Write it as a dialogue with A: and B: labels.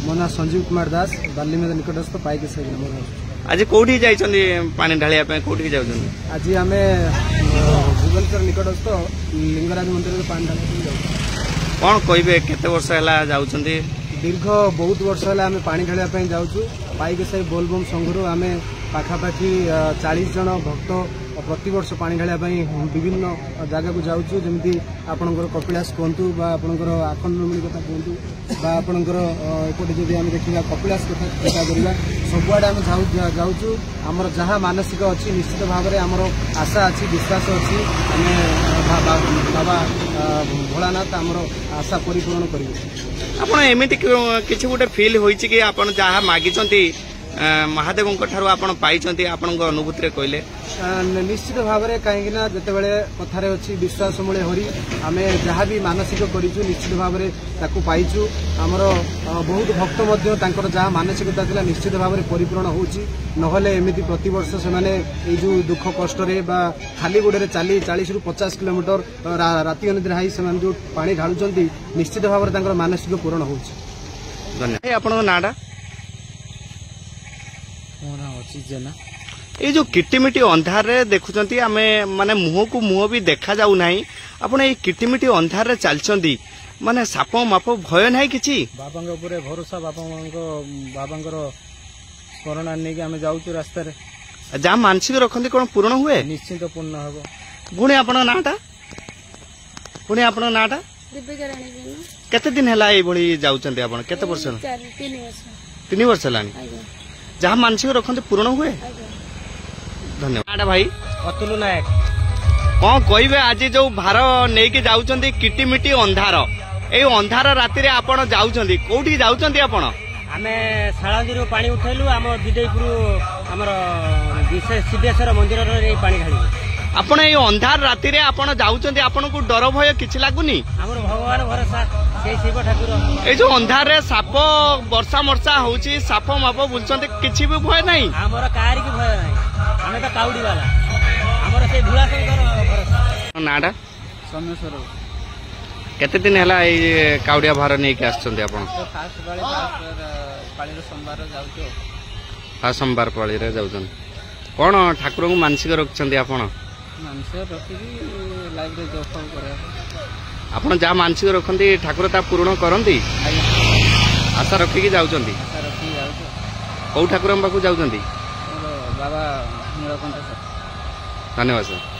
A: ମୋ ନାଁ ସଞ୍ଜୀବ କୁମାର ଦାସ, ବାଲିମେଳା ନିକଟସ୍ଥ ପାଇକସାହି ଗ୍ରାମରୁ ଆସୁଛୁ।
B: ଆଜି କୋଉଠିକି ଯାଇଛନ୍ତି ପାଣି ଢାଳିବା ପାଇଁ, କୋଉଠିକି ଯାଉଛନ୍ତି?
A: ଆଜି ଆମେ ଭୁବନେଶ୍ୱର ନିକଟସ୍ଥ ଲିଙ୍ଗରାଜ ମନ୍ଦିରରେ ପାଣି ଢାଳିବା ପାଇଁ ଯାଉଛୁ।
B: କଣ କହିବେ, କେତେ ବର୍ଷ ହେଲା ଯାଉଛନ୍ତି?
A: ଦୀର୍ଘ ବହୁତ ବର୍ଷ ହେଲା ଆମେ ପାଣି ଢାଳିବା ପାଇଁ ଯାଉଛୁ। ପାଇକସାହି ବୋଲବମ୍ ସଂଘରୁ ଆମେ ପାଖାପାଖି 40 ଜଣ ଭକ୍ତ ପ୍ରତିବର୍ଷ ପାଣି ଢାଳିବା ପାଇଁ ବିଭିନ୍ନ ଜାଗାକୁ ଯାଉଛୁ। ଯେମିତି ଆପଣଙ୍କର କପିଳାସ କୁହନ୍ତୁ ବା ଆପଣଙ୍କର ଆଖଣ୍ଡଳମଣି କଥା କୁହନ୍ତୁ ବା ଆପଣଙ୍କର ଏପଟେ ଯଦି ଆମେ ଦେଖିବା କପିଳାସ କଥା ଚିନ୍ତା କରିବା, ସବୁଆଡ଼େ ଆମେ ଯାଉଛୁ। ଆମର ଯାହା ମାନସିକ ଅଛି ନିଶ୍ଚିତ ଭାବରେ ଆମର ଆଶା ଅଛି, ବିଶ୍ୱାସ ଅଛି, ଆମେ ବାବା ଭୋଳାନାଥ ଆମର ଆଶା ପରିପୂରଣ କରିବେ।
B: ଆପଣ ଏମିତି କିଛି ଗୋଟେ ଫିଲ୍ ହୋଇଛି କି ଆପଣ ଯାହା ମାଗିଛନ୍ତି ମହାଦେବଙ୍କ ଠାରୁ ଆପଣ ପାଇଛନ୍ତି, ଆପଣଙ୍କ ଅନୁଭୂତିରେ କହିଲେ?
A: ନିଶ୍ଚିତ ଭାବରେ, କାହିଁକି ନା ଯେତେବେଳେ କଥାରେ ଅଛି ବିଶ୍ୱାସ ମୂଳେ ହରି, ଆମେ ଯାହା ବି ମାନସିକ କରିଛୁ ନିଶ୍ଚିତ ଭାବରେ ତାକୁ ପାଇଛୁ। ଆମର ବହୁତ ଭକ୍ତ ମଧ୍ୟ ତାଙ୍କର ଯାହା ମାନସିକତା ଥିଲା ନିଶ୍ଚିତ ଭାବରେ ପରିପୂରଣ ହେଉଛି। ନହେଲେ ଏମିତି ପ୍ରତିବର୍ଷ ସେମାନେ ଏଇ ଯୋଉ ଦୁଃଖ କଷ୍ଟରେ ବା ଖାଲି ଗୋଡ଼ରେ ଚାଲି 40ରୁ 50 କିଲୋମିଟର ରାତି ଅନିଦ୍ରା ହେଇ ସେମାନେ ଯୋଉ ପାଣି ଢାଳୁଛନ୍ତି, ନିଶ୍ଚିତ ଭାବରେ ତାଙ୍କର ମାନସିକ ପୂରଣ ହେଉଛି।
B: ଧନ୍ୟବାଦ। ଆପଣଙ୍କ ନାଁଟା?
C: ମୋ ନାଁ ଅଜିତ ଜେନା।
B: ଏଇ ଯୋଉ କିଟିମିଟି ଅନ୍ଧାରରେ ଦେଖୁଛନ୍ତି ଆମେ, ମାନେ ମୁହଁକୁ ମୁହଁ ବି ଦେଖା ଯାଉନାହିଁ, ଆପଣ ଏଇ କିଟିମିଟି ଅନ୍ଧାରରେ ଚାଲିଛନ୍ତି, ମାନେ ସାପ ମାପ ଭୟ ନାହିଁ କିଛି?
C: ବାବାଙ୍କ ଉପରେ ଭରସା, ବାପା ମାଙ୍କ ବାବାଙ୍କର ସ୍ମରଣା ନେଇକି ଆମେ ଯାଉଛୁ ରାସ୍ତାରେ।
B: ଯାହା ମାନସିକ ରଖନ୍ତି କଣ ପୂରଣ ହୁଏ?
C: ନିଶ୍ଚିନ୍ତ ପୂର୍ଣ୍ଣ ହବ।
B: ପୁଣି ଆପଣଙ୍କ ନାଁଟା? ପୁଣି ଆପଣଙ୍କ ନାଁଟା?
D: ଦିବ୍ୟରାଣୀ ଜେନା।
B: କେତେ ଦିନ ହେଲା ଏଇଭଳି ଯାଉଛନ୍ତି ଆପଣ? କେତେ ବର୍ଷ ହେଲା?
D: 3 ବର୍ଷ।
B: 3 ବର୍ଷ ହେଲାଣି। ଯାହା ମାନସିକ ରଖନ୍ତି ପୂରଣ ହୁଏ? ଧନ୍ୟବାଦ ଭାଇ।
C: ଅତୁଲ ନାୟକ।
B: କଣ କହିବେ, ଆଜି ଯୋଉ ଭାର ନେଇକି ଯାଉଛନ୍ତି କିଟିମିଟି ଅନ୍ଧାର, ଏଇ ଅନ୍ଧାର ରାତିରେ ଆପଣ ଯାଉଛନ୍ତି, କୋଉଠିକି ଯାଉଛନ୍ତି ଆପଣ?
C: ଆମେ ଶାଳନ୍ଦିରୁ ପାଣି ଉଠେଇଲୁ, ଆମ ବିଦେଇପୁର ଆମର ସିଦ୍ଧେଶ୍ୱର ମନ୍ଦିରରେ ପାଣି ଢାଳିବୁ।
B: ଆପଣ ଏଇ ଅନ୍ଧାର ରାତିରେ ଆପଣ ଯାଉଛନ୍ତି, ଆପଣଙ୍କୁ ଡର ଭୟ କିଛି ଲାଗୁନି?
C: ଆମର ଭଗବାନ ଭରସା, ସେଇ ଶିବ ଠାକୁର।
B: ଏଇ ଯୋଉ ଅନ୍ଧାରରେ ସାପ, ବର୍ଷା ମର୍ଷା ହଉଛି, ସାପ ମାପ ବୁଲୁଛନ୍ତି, କିଛି ବି ଭୟ ନାହିଁ?
C: ଆମର କାହାରିକି ଭୟ ନାହିଁ, ଆମେ ତ କାଉଡି ବାଲା, ଆମର ସେଇ ଧୂଳା ଶଙ୍କର ଭରସା।
B: ନାଁଟା?
C: ସୌମ୍ୟ।
B: କେତେ ଦିନ ହେଲା ଏଇ କାଉଡିଆ ଭାର ନେଇକି ଆସିଛନ୍ତି ଆପଣ?
C: ଫାଷ୍ଟ ପାଳି, ପାଳିର ସୋମବାର ଯାଉଛୁ।
B: ଫାଷ୍ଟ ସୋମବାର ପାଳିରେ ଯାଉଛନ୍ତି। କଣ ଠାକୁରଙ୍କୁ ମାନସିକ ରଖିଛନ୍ତି ଆପଣ?
C: ମାନସିକ ରଖିକି ଲାଇଫରେ ଜବ୍ ଫବ୍ କରିବା।
B: ଆପଣ ଯାହା ମାନସିକ ରଖନ୍ତି ଠାକୁର ତା ପୂରଣ କରନ୍ତି, ଆଶା ରଖିକି ଯାଉଛନ୍ତି?
C: ଆଶା ରଖିକି ଯାଉଛୁ।
B: କୋଉ ଠାକୁରଙ୍କ ପାଖକୁ ଯାଉଛନ୍ତି?
C: ବାବା ନୀଳକଣ୍ଠ।
B: ଧନ୍ୟବାଦ ସାର୍।